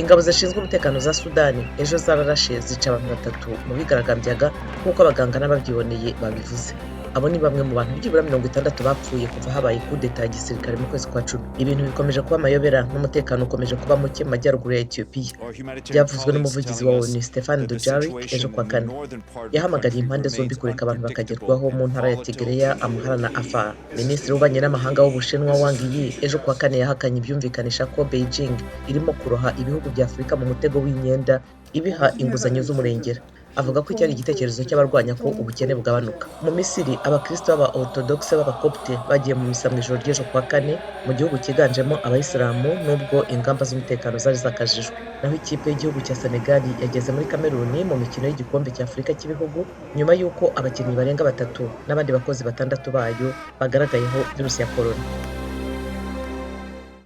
Ingabo zishinzwe umutekano za Sudani ejo zararashe, zica abantu batatu mu bigaragambyaga, nk'uko abaganga n'ababyiboneye babivuze. Abo ni bamwe mu bantu byibura 60 bapfuye kuva habaye kudeta ya gisirikare mu kwezi kwa 10. Ibintu bikomeje kuba amayobera n'umutekano ukomeje kuba muke mu majyaruguru ya Etiyopiya. Byavuzwe n'umuvugizi wa ONU, Stephane Dujarric, ejo kuwa kane. Yahamagariye impande zombi kureka abantu bakagerwaho mu ntara ya Tigreya, Amhara na Afar. Minisitiri w'ububanyi n'amahanga w'Ubushinwa, Wang Yi, ejo kuwa kane yahakanye ibyumvikanisha ko Beijing irimo kuroha ibihugu bya Afurika mu mutego w'imyenda ibiha inguzanyo z'umurengera, avuga ko cyari igitekerezo cy'abarwanya ko ubukene bugabanuka. Mu Misiri, abakristo b'aba Orthodoxe b'Abakopte bagiye mu misa mu ijoro ry'ejo kuwa kane mu gihugu cyiganjemo Abayisilamu, nubwo ingamba z'umutekano zari zakajijwe. Naho ikipe y'igihugu cya Senegal yageze muri Kameruni mu mikino y'igikombe cya Afurika cy'ibihugu, nyuma y'uko abakinnyi barenga batatu n'abandi bakozi batandatu bayo bagaragayeho virusi ya korona.